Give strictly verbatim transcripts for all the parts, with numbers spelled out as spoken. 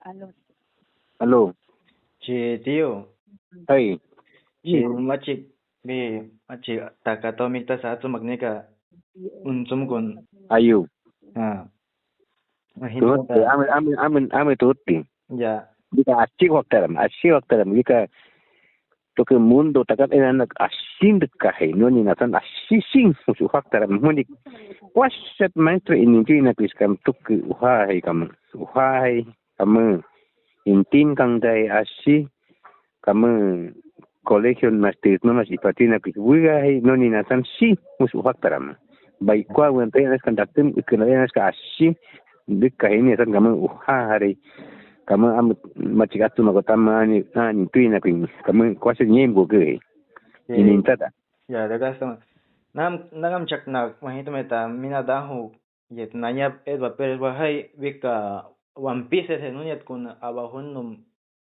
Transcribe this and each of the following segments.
Aló. Aló. Chi tío. Ay. Chi machi, mi machi takataw mi ta sa atsumak nika untsum kun. Ayu. Ha. Tuti, amen, amen, amen, amen tuti. Ya. Bika así waktaram, así waktaram. Bika tuki mundo takat enanak así ndikahi, noni nasan así sin, usu waktaram, muni. Kuasat maestro ini tu ina kuis kam tuki uhahi kam, uhahi kam. Intin kang dai así, kam colegio mas tis no mas ipatina kuis wiga hai, noni nasan si, usu waktaram. Bai kua wen te nas kan datim, ikena nas ka así, ndikahi ini san kam uha hari. Kam am machi atsumak ko tam ani, ani tu ina kuis, kam kuasat nyem go ke. Ini tata. Ya, dagas tam. Nam, nangam chak nak, mahito meta, mina dahu, yet nanyap et ba peres ba hai, bika wampis et he nunit kun abahun num,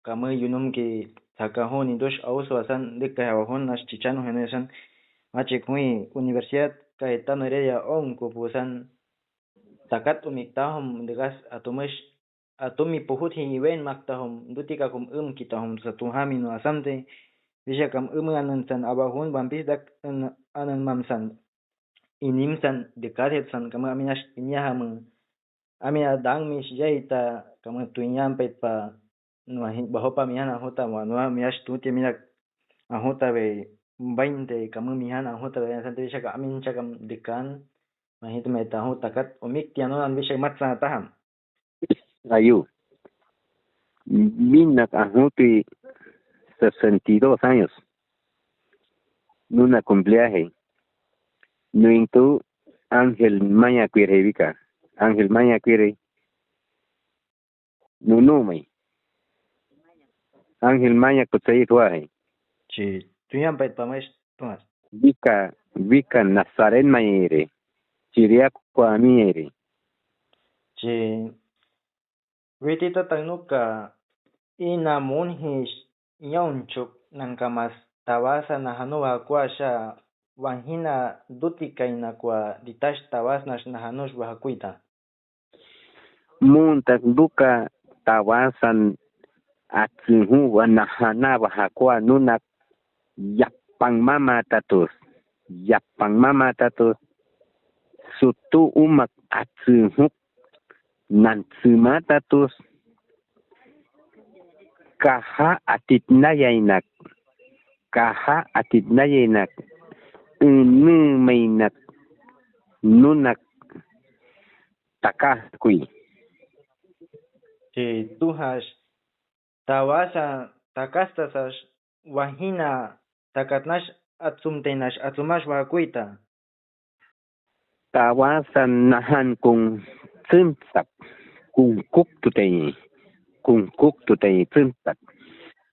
kam yunum ki taka huni dos aus wasan, dika abahun nas chichanu hene san, machi kui universidad, Cayetano Heredia on kupusan, takat umik tahum, dagas atumis, atumi puhut hi iwen mak tahum, duti kakum um ki tahum, satu hami no asamte, bisa kam um anan san abahun, wampis dak an-, anan mam san. Inim san, dikadet san, kam ami nas inya ham. Ami adang mi sijai ta, kam tuinyam pet pa, nua hi, baho pa mihan ahuta, wa nua mias tuti minak ahuta we, bainte, kam mihan ahuta we, san te bisa ka amin chakam dikan, mahit meta ahuta kat, umik tiano an bisa mat sana taham. Ayu. Minak ahuti sesenta y dos años. Nuna cumpleaje. Nuintu Ángel Maña Cuirei bika. Ángel Maña Cuirei. Nunu mai. Ángel Maña Cuirei tuaje. Chi, tuinyam pet pa mais tuas. Bika, bika Nazaret Maña ire. Chiriak kua mi ire. Chi, witi tata nuka ina munhis nyaunchuk nangkamas tawasa nahanu hakua sa wahina duti kaina kua ditas tawas nas nahanus bahakuita. Muntak duka tawasan atsinhu wa nahana wahakua nunak yapang mama tatus. Yapang mama tatus. Sutu umak atsinhuk nantsima tatus. Kaha atitnayainak. Kaha atitnayainak. Ini mainak nunak taka hakui. Chi tuhas tawasa takasta sas wahina takatnas atsumtainas atsumas wakuita. Tawasa nahan kung tsintak kung kuk tutai kung kuk tutai tsintak.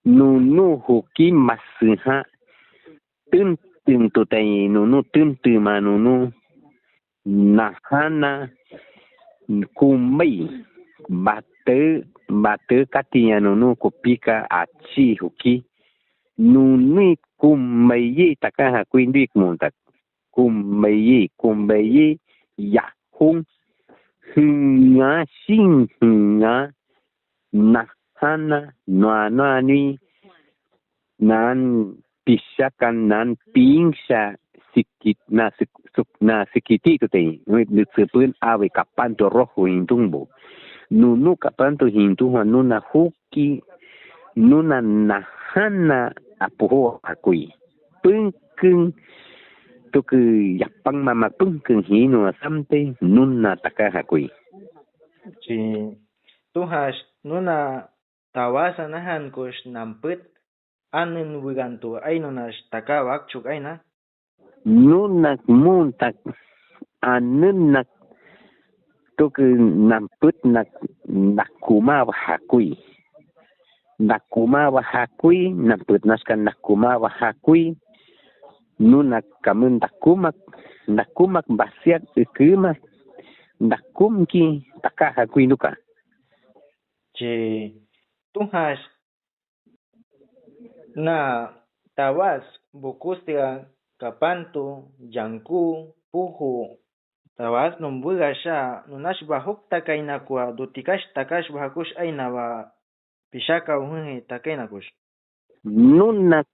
Nunu huki masiha tintin tutai nunu tintin ma nunu nahana kumbai bate bate katiya nunu kupika atsi huki nunu kumbai taka hakui ndik muntak kumbai kumbai yahung hinga sing hinga nahana nua nua nui nan pisakan nan pingsa sikit na sik-, suk-, na sikiti tutai. Nui, nui tsipin awi kapantu rohu hintung bu. Nunu kapantu hintung ha nuna huki, nuna nahana apuho hakui. Pengkeng tuki yapang mama pengkeng hinu asamte nuna taka hakui. Chi tuhas nuna tawasa nahan kus nampit anin wigantu ainunas taka wakchuk aina. Nunak muntak anin nak tuki nampit nak nakuma wahakui. Nakuma wahakui, nampit naska nakuma wahakui. Nunak kamin nakumak, nakumak basiak ikimas, nakumki taka hakui nuka. Chi tuhas na tawas bukus tira kapantu jangku puhu tawaasnun buga siya, nunash bahuk takaynakua, dutikash takash bahakush aynawa, pisakaw huni takaynakos. Nunak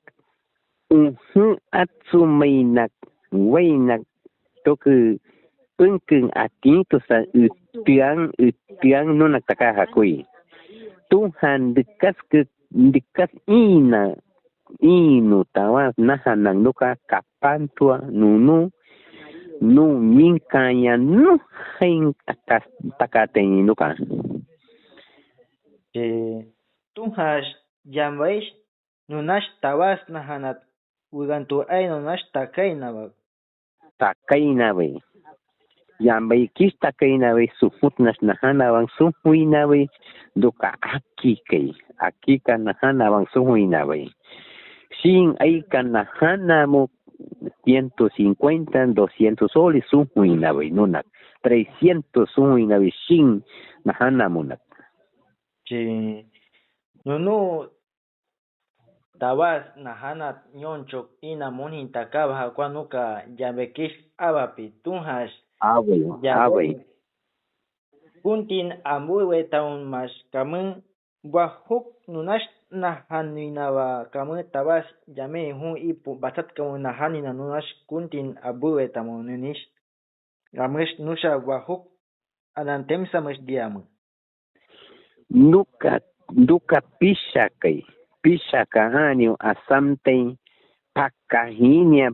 uhu atsumaynak waynak toku pungkung atin tusa utiang utiang nunak takahakuy. Tuhan dekas ke dekas ina inu tawas nahanan nuka kapantua nunu nu mingkaya nu hain takas takateni nuka. Tuhash yambaish nunash tawas nahanat wigantu ay nunash takaynawak. Takaynaway. Yambaikish takaynaway suhutnash nahanawan suhuynaway duka akikay akika nahanawan suhuynaway. Sin ayka nahanamuk ciento cincuenta doscientos soles suhuynaway nunak trescientos suhuynaway sin nahanamunak. Chi nunu tawas nahanat ñonchuk ina munhin takabahakua nuka yambaikish awapi tuhash. Away away. Kuntin ambuwe taun mas kamu bahuk nunash nahaninawa kamu tawas yame hu ipu batat kamu nahanina nunash kuntin ambuwe tamu nunish. Amush nusha bahuk anan temsa mush diamu. Nuka duka pisakay pisaka aniw asamtay pakahinia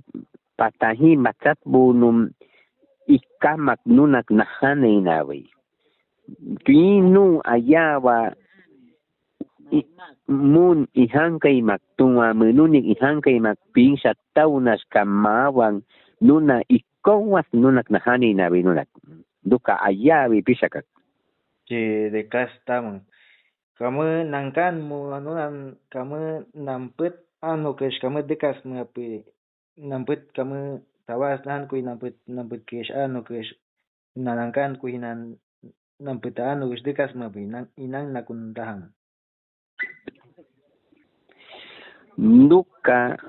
patahi matsat bunum ikamak nunak nahanay naway. Tinu ayawa mun ihangkaymak tuwa mununik ihangkaymak pinsat tawnas kamawan nuna ikowas nunak nahanay naway nunak. Duka ayawi pisakak. Chi dekas tamu kamu nangkan mu nunan kamu namput anukish kamu dekas mapi namput kamu tawas nahankuy namput namput kish anukish nanangkan kuy hinan namput anukish dekas mapi inang inang nakun tahang. Duka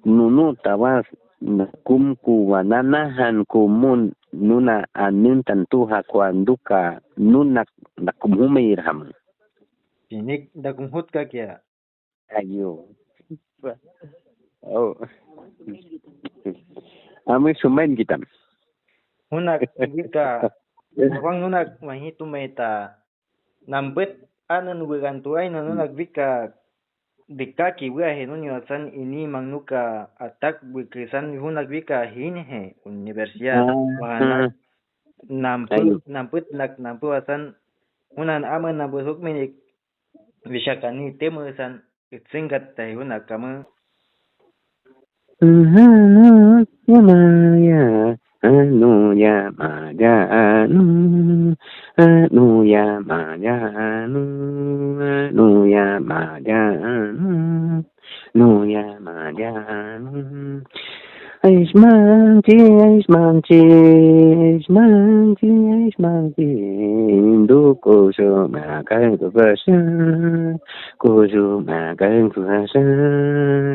nunu tawas nakumku wa nanahan kumun nuna anuntan tuha kua duka nunak nakumhumay irham. Sinik nakumhut kakia. Ayo. Oh. Amu sumain kitam. Hunak bika. Bang nunak mahitu maita. Namput anun wigantu ay na nunak bika. Bika ki wiahe nuni wasan ini mang nuka atak bika san hunak bika hini he universidad. Namput namput nak namput wasan hunan amu namput hukminik. Wisakani temu san itsingat tahi hunak kamu. Anu ya maya anu ya maya anu anu ya maya anu anu ya maya anu anu ya maya anu. Aismangchi aismangchi aismangchi aismangchi. Duko so makang ko basa. Kuzu makan kuasa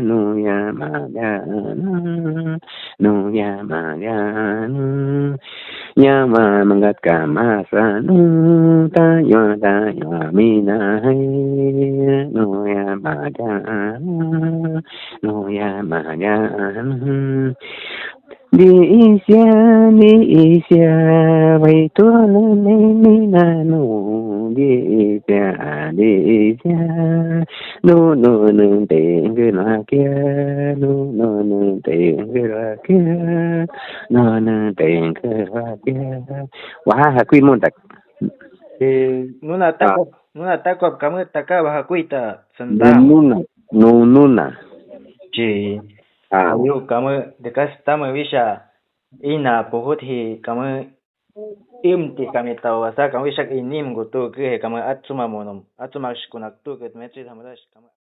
nuya madana nuya madana. Nyawa mangkat kamasa nu taywa taywa minahai nuya madana nuya madana. Di isya di isya wai tuwa nanu di isya di isya. No no no tengke lakia no no no tengke lakia no no tengke lakia. Wah aku imun tak. Nuna takop nuna takop kamu taka wah aku ita senta. Nuna nuna. Ci. Ayo kamu dekas tamu wisya. Ina puhut hi kamu imti kami tawa sa kamu isak inim gutu ke he kamu atsuma monum atsuma sikunak tu ke metri sama das kamu.